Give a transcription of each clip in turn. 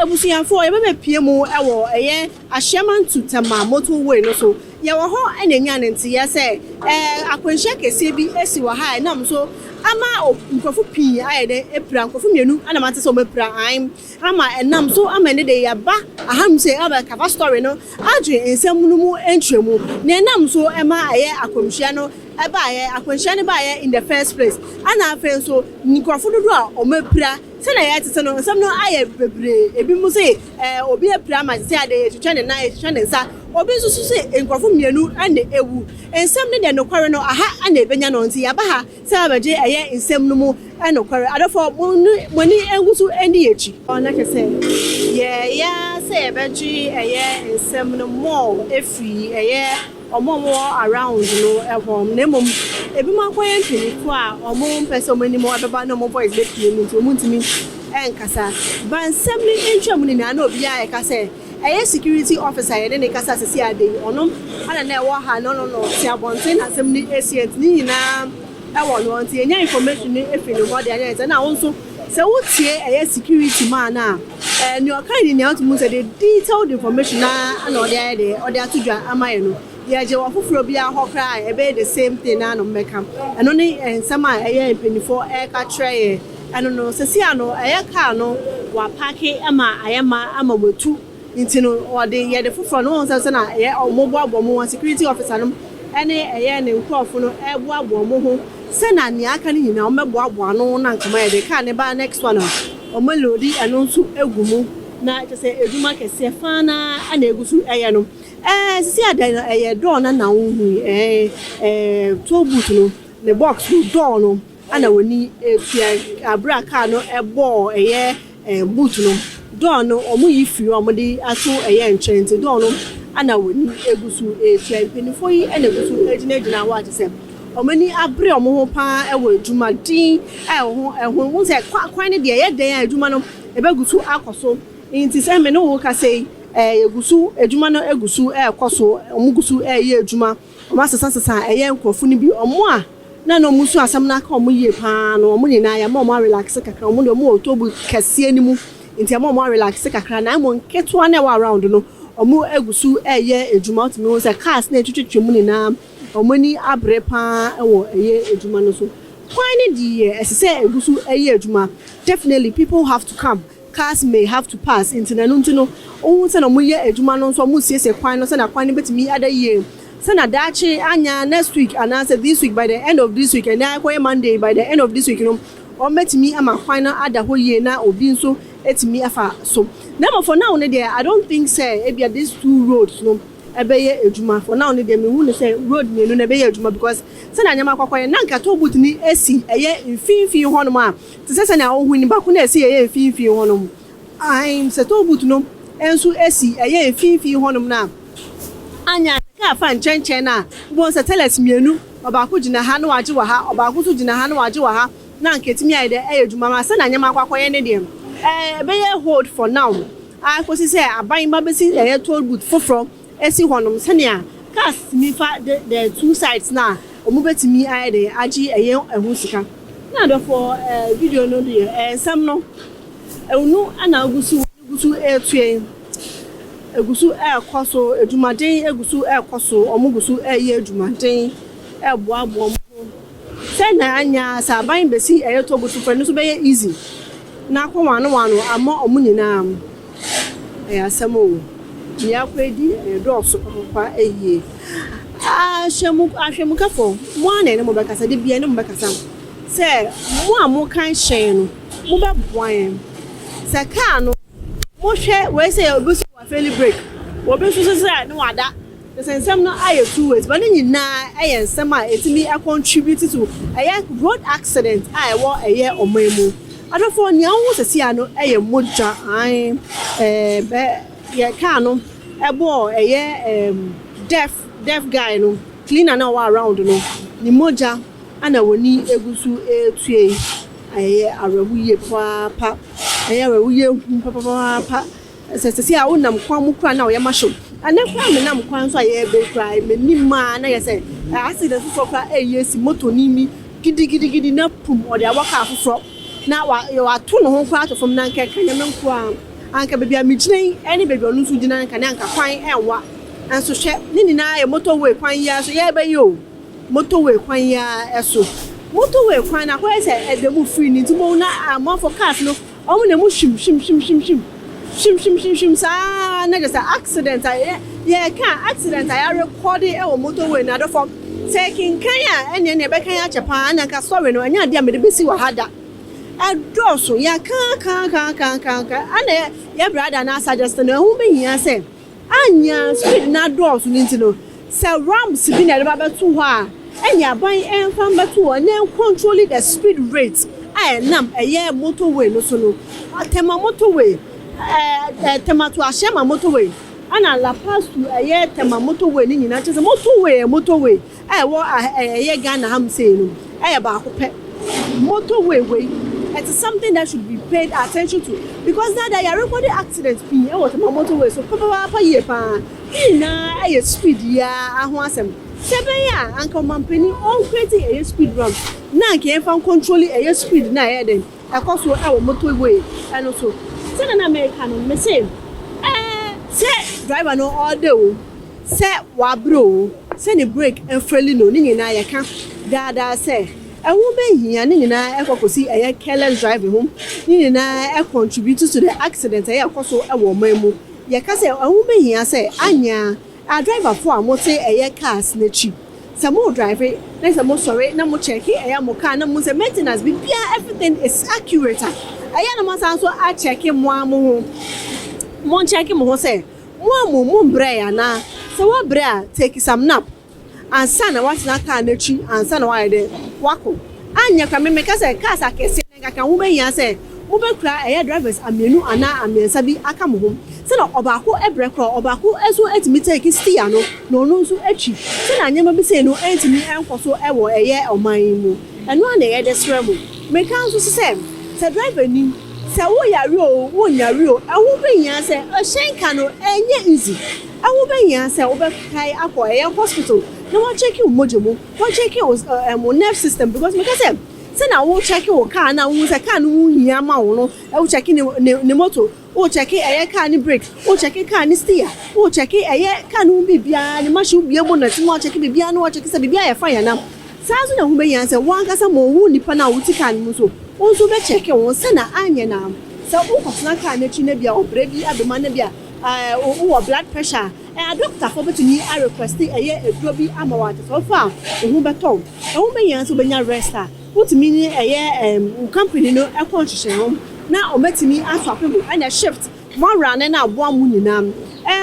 Abusuafoɔ, yɛbɛbɛpie mu wɔ ɛyɛ Ahyiamantu Tema motorway no so. Yɛwɔ hɔ na enya ne nteɛ sɛ ɛɛ akwanhyia kɛseɛ bi asi wɔ ha a ɛnam so ama nkurɔfo pii ayɛ dɛ apira. Nkurɔfo mmienu na mate sɛ wɔapira ae ama ɛnam so ama ɛnɛ de yɛaba ahanom sɛ aba cover story no agye nsɛm no mu nkyerɛmu. Nea ɛnam so ma ɛyɛ akwanhyia no baeɛ, akwanhyia no baeɛ in the first place, ɛna afei nso nkurɔfo dodoɔ a wɔapira. Sɛnea yɛtete no, nsɛm no ayɛ bebree. Ebinom se ɛɛ obi apira ama sɛ ade yɛtwitwa ne nan, yɛtwitwa ne nsa. Obi nso so se nkurɔfo mmienu na ewu. Nsɛm no deɛ nokware no, aha na ebenya no. Nti yɛaba ha sɛ yɛabɛgye ɛyɛ nsɛm no mu nokware. Adɔfoɔ, mo ne mo ani ngu so nni yɛn akyi. Na kyerɛ sɛ yɛreyɛ ara sɛ yɛbɛgye ɛyɛ nsɛm no more afiri ɛyɛ wɔn a wɔwɔ around no hɔ, na mmom ebinom akɔyɛ mpanyinfoɔ a wɔn mpɛ sɛ wɔn anim ɛbɛba na wɔn voice bɛpue mu nti wɔn ntumi nkasa. Ba nsɛm no ntwa mu nyinaa na obiara ɛka sɛ ɛyɛ security officer yɛne ne kasa sisi ade yi, ɔno ana na ɛwɔ ha na ɔno no te abɔnten na asɛm no esi, nti ne nyinaa ɛwɔ no nti yɛnya information no efiri ne hɔ de anyɛ sɛ na wɔn nso sɛ wotie ɛyɛ security man a nea ɔka ne nea ɔtumi sɛ de detailed information na na ɔde ayɛ de ɔde ato dwa ama yɛ no, yɛgye wɔ foforɔ biara hɔ koraa a ɛbɛyɛ the same thing na ano mmɛka. Ɛno ne nsɛm a ɛyɛ mpanyinfoɔ ɛreka kyerɛ yɛ. Ɛno no sɛsi ano ɛyɛ car no wapark ama ayɛ ma ama watu, nti no ɔde yɛde foforɔ no wɔn sɛ na ɛyɛ ɔmo boaboa ɔmo ho, security officer no ɛne ɛyɛ ne nkurɔfo no ɛboaboa ɔmo ho sɛ na nea aka no nyinaa ɔmo bɛboaboa ano na nkama yɛde car ne ba next one a ɔmo load ɛno nso egu mu. Na kyerɛ sɛ edwuma kɛseɛ faa na ɛna egu so ɛyɛ no. Sisi adan no ɛyɛ door na na wohu ɛɛ toll booth no ne box no door no ɛna wɔni etua abere a car no ɛbɔɔ ɛyɛ boot no door no, ɔmo yi firi hɔ a ɔmo de ato ɛyɛ nkyɛn, nti door no ɛna wɔni egu so etua. Mpanyinfoɔ yi ɛna egu so egyinagyina hɔ a kyerɛ sɛ ɔmo ani abere ɔmo ho paa ɛwɔ adwumaden a ɛwɔ ɛho ho sɛ kwan no deɛ ɛyɛ dan a adwuma no ɛbɛgu so akɔ so. Nti sɛ me ne wo kasa yi, yɛgu so, adwuma no egu so ɛɛkɔ so, ɔmo gu so ɛɛyɛ adwuma. Ɔmo asesasesa ɛyɛ nkurɔfo no bi, ɔmo a na ɔmo nso asɛm no aka ɔmo yie paa no, ɔmo nyinaa yɛma ɔmo arelax kakra. Ɔmo deɛ, ɔmo wɔ toll booth kɛseɛ no mu nti ɛma ɔmo arelax kakra, na ɛmo nketewa na ɛwɔ around no, ɔmo egu so ɛɛyɛ adwuma. Ɔtumi ho sɛ cars na etwitwitwi mu nyinaa, ɔmo ani abere paa ɛwɔ ɛyɛ adwuma no so. Kwan no deɛ, ɛsɛ sɛ egu so ɛyɛ adwuma. Definitely people have to come, cars may have to pass, nti na ɛno nti no ohun sɛ na ɔmo yɛ adwuma no nso, ɔmo siesie kwan no sɛ na kwan no bɛtumi ada yie, sɛ na daakye anya next week anaasɛ this week, by the end of this week, ɛnɛ akɔyɛ Monday, by the end of this week no, wɔn bɛtumi ama kwan no ada hɔ yie na obi nso etumi afa so. Na mmom for now no deɛ, I don't think sɛ ebia these two roads no ɛbɛyɛ adwuma. For now no deɛ, mehu no sɛ road mmienu no ɛbɛyɛ adwuma because sɛnea nneɛma akɔkɔ yɛ na nka toll booth ni esi ɛyɛ mfimfini hɔnom a te sɛ sɛnea ɔhu ni baako na esi ɛyɛ mfimfini hɔnom ayi sɛ toll booth no nso esi ɛyɛ mfimfini hɔnom na anya kaa fa nkyɛnkyɛn na wɔn sɛ tellers mmienu, ɔbaako gyina ha na wagye wɔ ha, ɔbaako nso gyina ha na wagye wɔ ha, na nka etumi ayɛ dɛ ɛyɛ adwuma ma sɛnea nneɛma akɔ akɔyɛ ne deɛ, ɛbɛyɛ hold for now akɔsi sɛ aban ba bɛsi ɛyɛ toll booth foforɔ esi hɔnom sɛnea cars tumi fa the two sides na wɔn bɛtumi ayɛ de agye ɛyɛ ɛho sika. Na adɔfoɔ, video no deɛ, nsɛm no ɛnu ɛna egu so ɛɛtue, egu so ɛɛkɔ so, adwumaden egu so ɛɛkɔ so, wɔn gu so ɛɛyɛ adwumaden ɛɛboaboa wɔn ho sɛnea anya sɛ aban bɛsi ɛyɛ toll booth foforɔ no nso bɛyɛ easy na akɔ wano wano ama wɔn nyinaa. Ɛyɛ asɛm o, nea akɔ edi ɛyɛ dɔɔso papa ɛyie. Ahyɛmu ahwɛmukafo, mo a na ɛne mo bɛkasa de bia ɛne mo bɛkasa sɛ mo a mo kan hyɛn no, mo bɛboa yɛn sɛ kaa no mohwɛ wei sɛ obi so wafail brake, obi nso so sɛ ne wada sɛ nsɛm no ayɛ two ways, but ne nyinaa ɛyɛ nsɛm a ɛtumi contribute to ɛyɛ road accident a ɛwɔ ɛyɛ ɔman mu. Adɔfoɔ, nea wɔn sɛsi ano ɛyɛ mogya ae bɛ yɛ kaa no ɛbɔɔ ɛyɛ deaf guy no, cleaner na ɔwɔ around no, ne mogya. Ana w'ani gu so retua yi? Ɛyɛ awerɛho yie papaapa. Ɛyɛ awerɛho yie hu papaapa. Sɛ sɛsɛ a wonam kwan mu koraa na ɔyɛ ma hyew. Ɛnɛ koraa menam kwan so a yɛreba yi koraa, m'anim a na yɛ sɛ accident foforɔ koraa ɛreyɛ asi. Moto ni mi gidigidigidi na pum, ɔde awɔ kaa foforɔ na wa wato ne ho koraa ato fam. Na nka ɛka Nyame nko a, anka baabi a megyina yi ɛne baabi a ɔno nso gyina, nka ne anka kwan ɛnwa. Nso hwɛ, ne nyinaa yɛ motorway kwan yi ara so yɛreba yi o. Motorway kwan yi ara so, motorway kwan na akɔyɛ sɛ ɛda mu firi ne nti mo na amanfo cars no wɔn na mu hwim hwim hwim hwim hwim hwim hwim hwim hwim saa. Na kyerɛ sɛ accident a yɛ yɛka accident a yɛarekɔde ɛwɔ motorway na adɔfo sɛ kenkan a, ɛnea nea ɛbɛkan akyɛ paa. Na nka story no ɛnyɛ adeɛ a mede bɛsi wɔ ha da. Ɛdɔɔso, yɛaka ka ka ka ka ka. Ana yɛ brother na suggest no, ɛho bɛhia sɛ anya speed na dɔɔso no nti no, sɛ ramps bi na ɛde ba bɛto hɔ a, ɛnyɛ aban ɛmfa mbɛto hɔ na controlling the speed rate a ɛnam ɛyɛ motorway no so no. Tema motorway, ɛɛ ɛɛ Tema to Ashaiman motorway, ɛna Lapaz to ɛyɛ Tema motorway ne nyinaa kyerɛ sɛ motorway yɛ motorway a ɛwɔ ɛyɛ Ghana ha mu sei no, ɛyɛ baako pɛ. Motorway wei, it is something that should be paid attention to because dada yɛarekɔde accident pii ɛwɔ Tema motorway so papaapa yie paa. Ne nyinaa ɛyɛ speed yaa ho asɛm. Sɛ ɛbɛyɛ a, anka ɔmampanin ɔncreate ɛyɛ speed ramp na anka yɛmfa control ɛyɛ speed na ɛyɛ den ɛkɔ so ɛwɔ motorway ɛno so. Sɛdeɛ na mɛka no, mese sɛ driver no ɔɔde o, sɛ wabrɛ o, sɛ ne brake mfail no, ne nyinaa yɛka daadaa sɛ ɛho bɛhia. Ne nyinaa ɛkɔ kɔsi ɛyɛ careless driving ho. Ne nyinaa ɛcontribute to the accident ɛyɛ ɛkɔ so ɛwɔ ɔman mu. Yɛka sɛ ɛho bɛhia sɛ anya a driverfoɔ a mote ɛyɛ cars n'akyi, sɛ mo drive na sɛ mo sɔre na mo check ɛyɛ mo car na mo sɛ maintenance biribiara, everything is accurate a, ɛyɛ na mo asan so acheck mo a mo ho. Mo ncheck mo ho sɛ mo a mo mbrɛ anaa. Sɛ wɔabrɛ a, take some nap ansa na watena car n'akyi, ansa na wayɛ dɛ wakɔ. Anyɛ kora, mmeka sɛ cars akɛseɛ na nkaka ho bɛhia sɛ mobɛkura ɛyɛ drivers amienu anaa amiɛnsa bi aka mo ho, sɛnɛ ɔbaako ɛbrɛ korɔ, ɔbaako nso atumi take steer no na ɔno nso akyi, sɛnɛ nneɛma bi sei no ɛntumi ɛnkɔ so ɛwɔ ɛyɛ ɔman yi mu. Ɛno a na ɛyɛ de srɛ mo. Meka nso sɛ driver ni, sɛ woyare o, wonyare o, ɛho bɛhia sɛ ɛhyɛn ka no ɛnyɛ easy. Ɛho bɛhia sɛ wobɛkae akɔ ɛyɛ hospital na wɔacheck wo mogya mu, wɔacheck wo wo nerve system, because meka sɛ sɛnea wocheck wo car na wohu sɛ car no ho hia ma wo no, wocheck ne moto, wocheck ɛyɛ car ne brake, wocheck car ne steer, wocheck ɛyɛ car no ho biribiara, ne machine bie mu na ti mu, wacheck biribiara na wacheck sɛ biribiara yɛ fine anam. Saa nso na ho bɛhia sɛ wɔn ankasa ma ɔhu nipa no a wote car no mu so, wɔn nso bɛcheck wɔn sɛnea anyɛ na sɛ wokɔtena car n'akyi na bia ɔbrɛ bi abɛma na bia wowɔ blood pressure a, adɔktafoɔ bɛtumi arequest ɛyɛ aduro bi ama wɔn ate sɛ ɔfa a, wo ho bɛtɔ wo. Ɛho bɛhia sɛ wobɛnya rest a, wotumi ne ɛyɛ wo company no ɛkɔ nhyehyɛ ho na ɔmɛtumi ato apem ɛna shift mo awura ne na aboa mo nyinaa.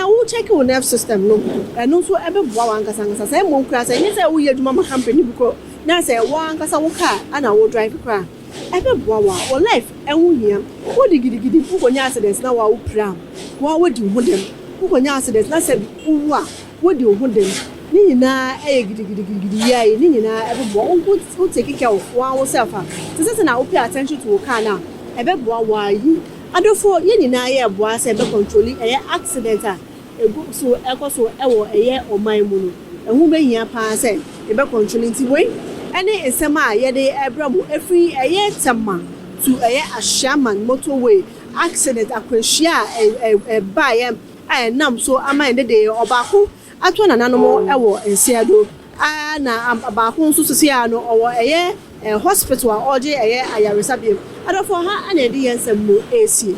Wo check wo nerve system no, ɛno nso ɛbɛboa wɔn ankasa ankasa. Sɛ ɛmo nkura sɛ ɛnyɛ sɛ woyɛ adwuma ma company bi korɔ na sɛ wɔn ankasa wo car ana wo drive koraa, ɛbɛboa wo a wɔ life. Ɛho hia. Wodi gidigidi wokɔnya accident na wa wo pira a, wa wodi wo ho dɛm. Wokɔnya accident na sɛ wowu a, wodi wo ho dɛm. Ne nyinaa ɛyɛ gidigidigidi yie. Ne nyinaa ɛbɛboa wo. Wo take care of wɔn wo self a, te sɛ na wo pay attention to wo car na ɛbɛboa wo ayi. Adɔfoɔ, yɛn nyinaa yɛ boa sɛ ɛbɛ control ɛyɛ accident a egu so ɛkɔ so ɛwɔ ɛyɛ ɔman mu no. Ɛho bɛhia paa sɛ ɛbɛ control. Nti wei ɛne nsɛm a yɛde ɛbrɛ mo efiri ɛyɛ Tema to ɛyɛ Ashaiman motorway accident, akwanhyia a ɛbaeɛ a ɛnam so ama yɛn dede ɔbaako ato nananom ɛwɔ nsia do a, na baako nso sisi a no ɔwɔ ɛyɛ hospital a ɔgye ɛyɛ ayaresabea. Adɔfoɔ, ha ɛna yɛde yɛn nsɛm mu esie.